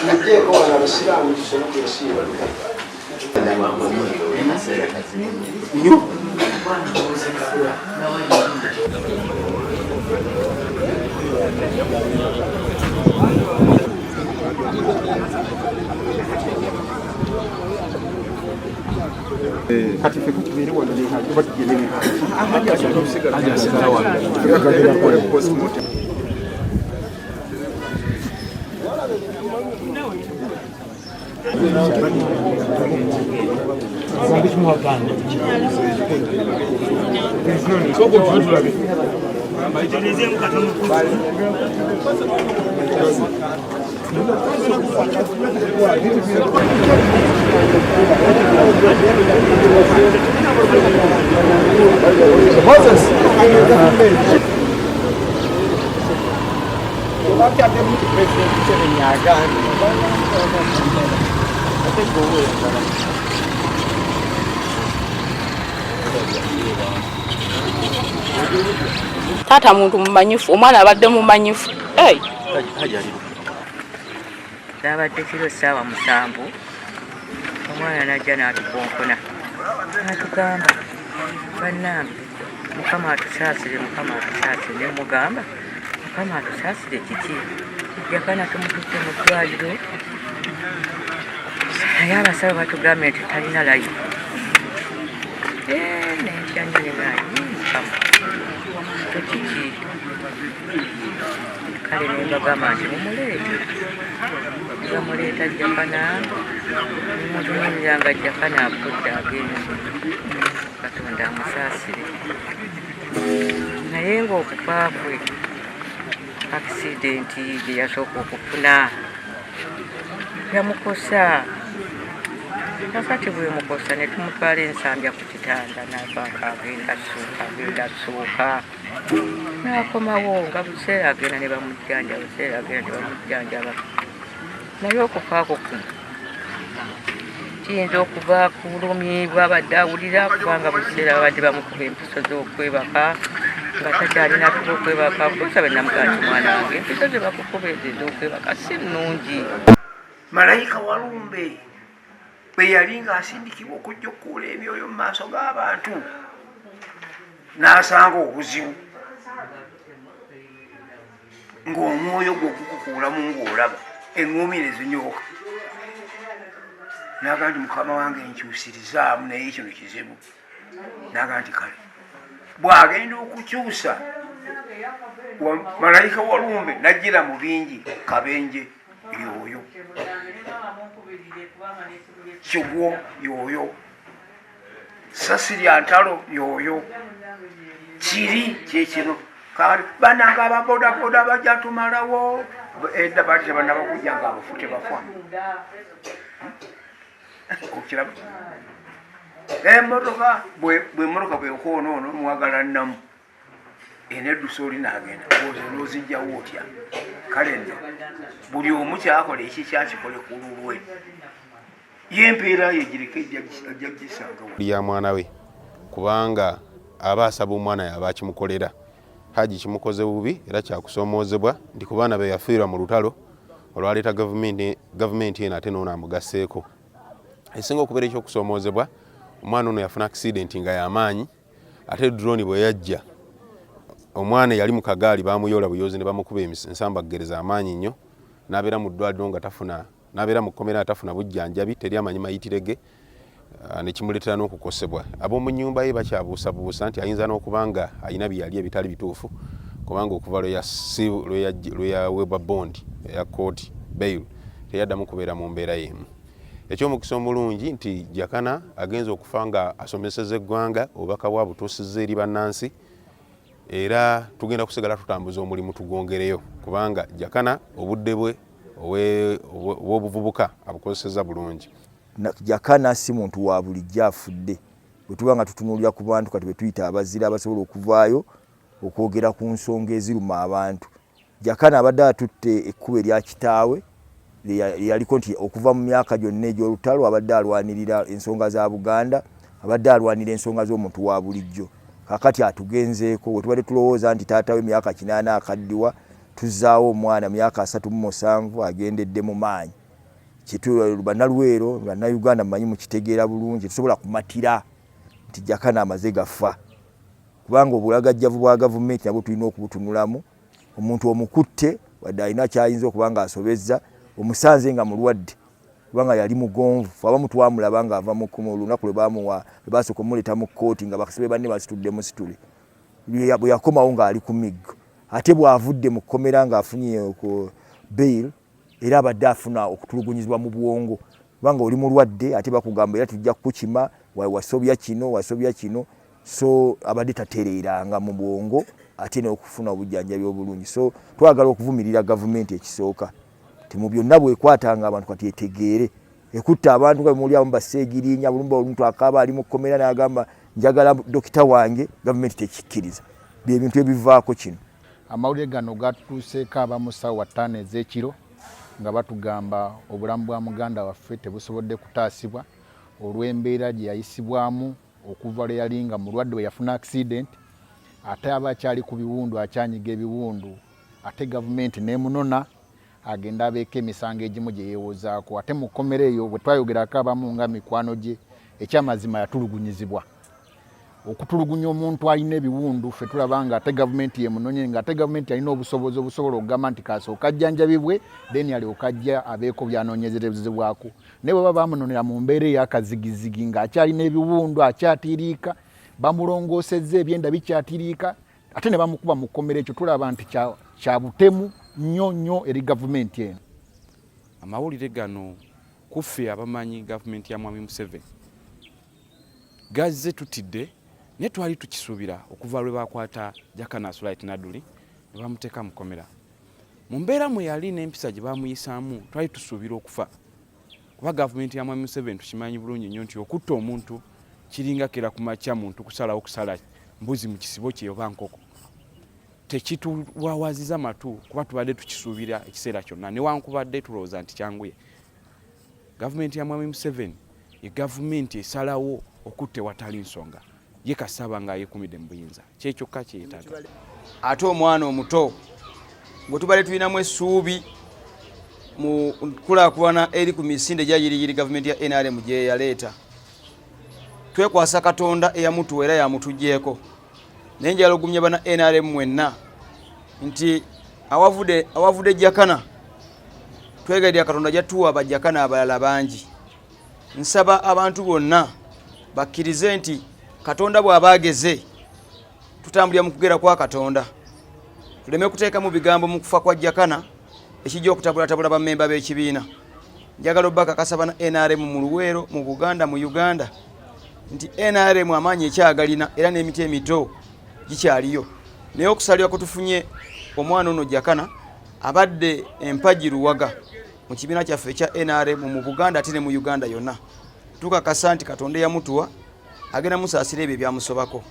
Mujjeeko wano abasiraamu tusobola okusiiba. Kati ffe katubeere wano oba tugende ne Taata muntu mumanyifu, omwana abadde mumanyifu. Hey. Kyabadde kiro ssaawa 7, omwana n'ajja n'atukonkona n'atugamba, "Bannange, Mukama atusaasire, Mukama atusaasire." Ne mugamba, "Mukama atusaasire kiki?" Jakana tumututte mu ddwaliro, naye abasawo batugambye nti talina life. Nentya nnyo, nengayi, Mukama, to kiki? Kale nembagamba nti mumuleete. Bamuleeta Jakana, nemutunuulira nga Jakana afudde, agenda. Katonda amusaasire, naye ng'okufa kwe accident gye yasooka okufuna yamukosa. Kakati bwemukosa ne tumutwala Ensambya ku kitanda, n'abaako agenda suuka, agenda suuka, n'akomawo nga buseera agenda ne bamujjanjaba, buseera agenda ne bamujjanjaba. Naye okufaako kuno kiyinza okuva ku bulumi bwabadde awulira, kubanga buseera babadde bamukuba empiso z'okwebaka nga takyalina tuba okwebaka. Kusa bwe namugaa nti, "Mwana wange, empiso ze bakukuba ezo ez'okwebaka si nnungi." Malayika walumbe bwe yali ng'asindikibwa okujja okukuula emyoyo mu maaso g'abantu, n'asanga obuzibu ng'omwoyo gwo gukukuulamu, ng'olaba eŋŋumi ne zinyooka, naga nti, "Mukama wange, nkyusirizaamu, naye kino kizibu." Naga nti, "Kale." Bw'agenda okukyusa, malayika walumbe najjira mu bingi, kabenje yoyo, kigwo yoyo, sasi lya ntalo yoyo, kiri kyekino. Kati bananga ababodaboda bajja tumalawo. Edda baali tebanaba kujja nga abafu tebafa. Okiraba, emotoka bwemotoka bwekoona, ono mwagala namu eneddusa, oli nagenda ozo nozijjawo otya? Kale nno buli omu kyakola ekikyakikole ku lulwe, ye empeera ye gireke, ajja gisangawo. Ya mwana we, kubanga aba asaba omwana yaba akimukolera. Haji kimukoze bubi era kyakusoomoozebwa nti ku baana be yafiirwa mu lutalo olwaleeta gavumenti eno, ate noono amugasseeko. Esinga okubeera ekyokusoomoozebwa, omwana ono yafuna accident nga yamaanyi, ate drone bwe yajja, omwana yali mu kagaali bamuyoola buyozi ne bamukuba ensambaggereza amaanyi nnyo, n'abeera mu ddwaliro nga tafuna, n'abeera mu kkomera nga tafuna bujjanjabi, teri amanyi mayitire ge, nekimuleetera n'okukosebwa. Ab'omu nnyumba ye bakyabuusabuusa nti ayinza n'okuba nga alina bye yali ebitali bituufu, kubanga okuva lwe yaweebwa bond eya kooti, bail, Teyaddamu kubeera mu mbeera y'emu. Ekyomukisa omulungi nti Jakana agenza okufa nga asomeseza eggwanga, obubaka bwa butuusizza eri bannansi, era tugenda kusigala tutambuza omulimu tugwongereyo, kubanga Jakana obudde bwe obw'obuvubuka abukozeseza bulungi. Jakana si muntu wa bulijjo afudde. Bwe tuba nga tutunuulira ku bantu kati bwe tuyita abazira abasobola okuvaayo okwogera ku nsonga eziruma abantu, Jakana abadde atutte ekkubo erya kitaawe lye yaliko, nti okuva mu myaka gyonna egy'olutalo abadde alwanirira ensonga za Buganda, abadde alwanira ensonga z'omuntu wa bulijjo. Kakati atugenzeeko. We tubadde tulowooza nti taata we myaka 80 akaddiwa, tuzzaawo omwana myaka 37 agendedde mu maanyi. Bannaluweero, Bannayuganda, mumanyi mukitegeera bulungi, tusobola kumatira nti Jakana amaze gafa, kubanga obulagajjavu bwa gavumenti nabwo tulina okubutunulamu. Omuntu omukutte, wadde alina kyayinza okuba nga asobezza, omusanze nga mulwadde, kubanga yali mugonvu. Fe abamu twamulaba ng'ava mu lunaku lwe bamuwa, lwe basooka omuleeta mu kkooti, nga basibe banne basitudde musitule. Bwe yakomawo ng'ali ku miggo, ate bw'avudde mu kkomera ng'afunye ku bail, era abadde afuna okutulugunyizibwa mu bwongo, kubanga oli mulwadde ate bakugamba era tujja kukukima, wasobya kino, wasobya kino. So abadde tatereeranga mu bwongo ate n'okufuna obujjanjabi obulungi. So twagala okuvumirira gavumenti ekisooka ti mu byonna bwekwatanga abantu kati etegeere ekutta abantu nga bemuli abamu baseegirinya bulumba. Omuntu akaaba ali mu kkomera n'agamba, "Njagala dokita wange," gavumenti tekikkiriza. Byebintu ebivaako kino. Amawulire gano gatutuuseeko abamu ssaawa 5 ez'ekiro, nga batugamba obulamu bwa muganda waffe tebusobodde kutaasibwa olw'embeera gye yayisibwamu okuva lwe yali nga mulwadde, bwe yafuna accident, ate aba akyali ku biwundu, akyanyiga ebiwundu, ate gavumenti nemunona agenda abeeko emisango egimu gye yeewozaako. Ate mu kkomera eyo, bwe twayogerako abamu nga mikwano gye, ekyamazima yatulugunyizibwa. Okutulugunya omuntu alina ebiwundu, ffe tulaba nga ate gavumenti yemunonye, nga ate gavumenti alina obusobozi obusobola okugamba nti kasooka ajjanjabibwe, then alyoka ajja abeeko byanoonyezerezebwako. Naye bwe baba bamunonera mu mbeera eyakazigizigi, ng'akyalina ebiwundu, akyatiriika, bamulongoosezza, ebyenda bikyatiriika, ate ne bamukuba mu kkomera, ekyo tulaba nti kya butemu nnyo nnyo eri gavumenti eno. Amawulire gano kuffe abamanyi gavumenti ya Mwami Museveni gazze tutidde, naye twali tukisuubira okuva lwe bakwata Jakana Sulait Naduli ne bamuteeka mu kkomera mu mbeera mwe yali n'empisa gye bamuyisaamu. Twali tusuubira okufa, kuba gavumenti ya Mwami Museveni tukimanyi bulungi nnyo nti okutta omuntu kiringa kera ku makya muntu kusalawo kusala mbuzi mu kisibo kye oba nkoko. Tekituwawaziza matu, kuba tubadde tukisuubira ekiseera kyonna, newankubadde tulowooza nti kyanguye. Gavumenti ya Mwami Museveni ye gavumenti esalawo okutta ewatali nsonga. Ye kasaba nga yekumidde mu buyinza, kyekyokka kyeyetaaga. Ate omwana omuto gwe tubadde tulinamu essuubi mu nkulaakulana eri ku misinde egyayiriyiri gavumenti ya NRM gye yaleeta, twekwasa Katonda eyamutuwa era yamutuggyeko. Naye njagala okugumya bana NRM mwenna nti awavudde Jakana, twegayirira Katonda jatuwa bajakana abalala bangi. Nsaba abantu bonna bakkirize nti Katonda bw'aba ageze, tutambulira mu kugera kwa Katonda. Tuleme kuteekamu bigambo mu kufa kwa Jakana ekijja okutabulatabula bammemba b'ekibiina. Njagala obbakakasa bana NRM mu Luweero, mu Buganda, mu Uganda, nti NRM amaanyi ekyagalina era n'emiti emito gikyaliyo. Naye okusalirwa kwe tufunye omwana ono Jakana, abadde empagi luwaga mu kibiina kyaffe ekya NRM mu Buganda ate ne mu Uganda yonna, tukakasa nti Katonda eyamutuwa agenda musaasira ebyo ebyamusobako.